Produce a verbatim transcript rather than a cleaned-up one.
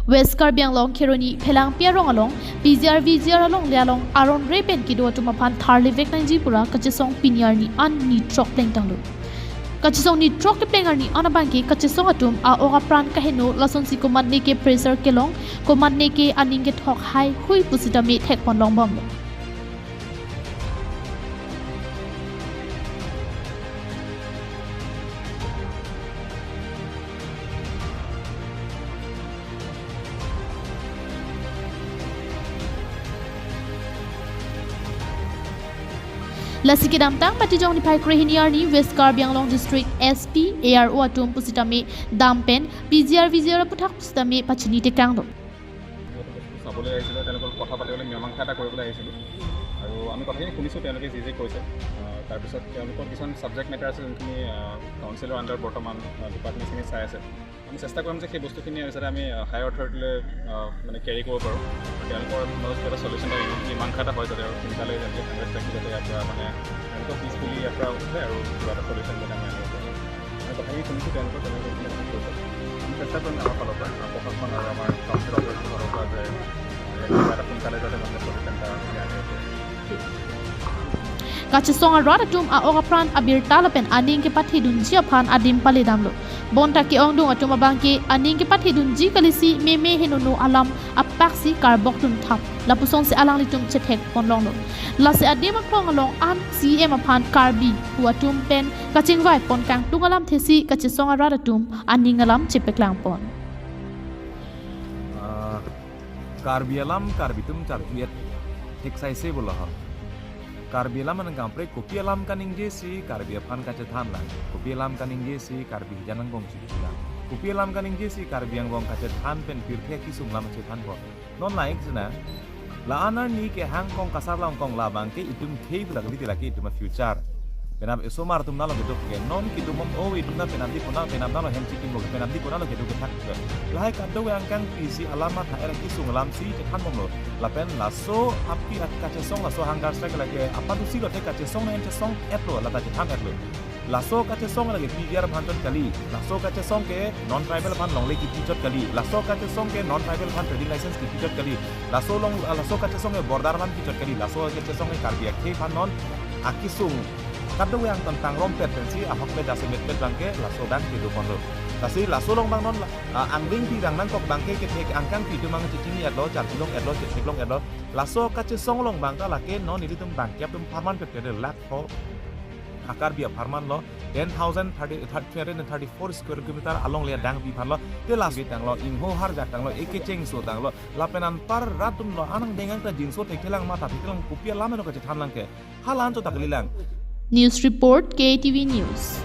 West Karbi Anglong Kheroni Phelangpi arong along P G R V G R alongle along aron re pen kedo atum aphan tharlevek nangji pura kachesong pini arni an ni throk plengtanglo. Kachesong ni throk kepleng arni an abangke kachesong atum a-ok apran kaheno, lasonsi komatne ke pressure kelong, komatne ke aning kethok haihui pusitame thekpon longbomlo. Lasi kedamtang Matijong niphai krehini arni West Karbi Anglong District S P, A R O atum pusitame dam pen P G R V G R aputhak pusitame pachini tekanglo. চাবলৈ আহিছিলোঁ, তেওঁলোকৰ কথা পাতিবলৈ মীমাংসা এটা কৰিবলৈ আহিছিলোঁ। আৰু আমি কথাখিনি শুনিছোঁ তেওঁলোকে যি যি কৈছে। আহ, তাৰপিছত তেওঁলোকৰ কিছুমান ছাবজেক্ট মেটাৰ আছে যোনখিনি, আহ, কাউন্সিলৰ আণ্ডাৰত বৰ্তমান, আহ, ডিপাৰ্টমেণ্টখিনি চাই আছে। আমি চেষ্টা কৰিম যে সেই বস্তুখিনি অনুসাৰে আমি, আহ, হায়াৰ অথৰিটিলৈ, আহ, মানে কেৰি কৰিব পাৰোঁ। তেওঁলোকৰ মাজত কিবা এটা চলিউশ্যন এটা, মীমাংসা এটা হয় যাতে আৰু সোনকালে যাতে কংগ্ৰেছ পাৰ্টি যাতে ইয়াৰ পৰা মানে তেওঁলোকৰ পিচফুলি ইয়াৰ পৰা উঠে আৰু কিবা এটা চলিউশ্যন যাতে আমি আনিব পাৰোঁ। আমি কথাখিনি শুনিছোঁ তেওঁলোকৰ, তেওঁলোকে যিখিনি কৈছে। আমি চেষ্টা কৰিম আমাৰ ফালৰ পৰা, আহ, প্ৰশাসন আৰু আমাৰ কাউন্সিল অথৰিটিৰ ফালৰ পৰা যে, যে কিবা এটা সোনকালে যাতে মানে চলিউশ্যন এটা আমি আনিব পাৰোঁ। Kachesong arat atum a-ok apran abirta lapen aning kepathedunji aphan adim paledamlo. Bonta ke-ongdung atum abangke aning kepathedunji kalisi meme henono alam apaksi karbok dunthap, lapusonsi alanglitum chethekpon longlo. Lasi adim aklong along an C M aphan Karbi pu atum pen kachingvai pon kangtung alamthesi kachesong arat atum aning alam chepaklangpon. Ah, Karbi alam Karbi atum charju-et theksaise pulo ha. Karbi alam anang kaprek kopi alam kaningjesi Karbi aphan kachethanlang. Kopi alam kaningjesi Karbi hijan angbong chikila. Kopi alam kaningjesi Karbi angbong kachethan pen pirthe akesung alam chethanpo. Non laik sina. La-an arni kehang kong kasar long kong labangke itum khei pulak liti lake itum future. Penap esomar atum nalo kedo ke non kedo mom o itum na penap di kona penap nalo hem chikim bo penap di kona lo kedo kethak ke. Lahai kadokave angkang pisi alam matha er akesung alamsi chethanbomlo. Lapen laso api at kachesong laso hunger strike lake apadu si lote kachesong na hem chesong-etlo lata chethan-etlo. Laso kachesong lake P G R aphan chot kali. Laso kachesong ke non tribal aphan longle kipi chot kali. Laso kachesong ke non tribal aphan trading license kipi chot kali. Laso long, laso kachesong ke border aphan kichot kali. Laso kachesong ke Karbi akhei aphan non akesung kadokave angtan tangrompet pensi ahokpet jasemetpet abangke laso abang kedoponlo. Lasi laso along abang non, ah, angdeng pi abang nangkok abangke kethek angkang pi atum abang chechini-etlo, charjulong-etlo, chetheklong-etlo. Laso kachesong along abang ta lake non ilitum abang kep atum apharman pet kede lakh pho a-Karbi apharmanlo, ten thousand thirty, three hundred and thirty-four square kilometer alongle adang pi aphanlo, te lasi tanglo, ingho harjak tanglo, ekechengso tanglo, lapen anpar rat atumlo, anang dengang ta jingso thekthelang matha thekthelang kopi alam eno kachethanlang ke, hala-an chot ta kalilang. News report, K T V News.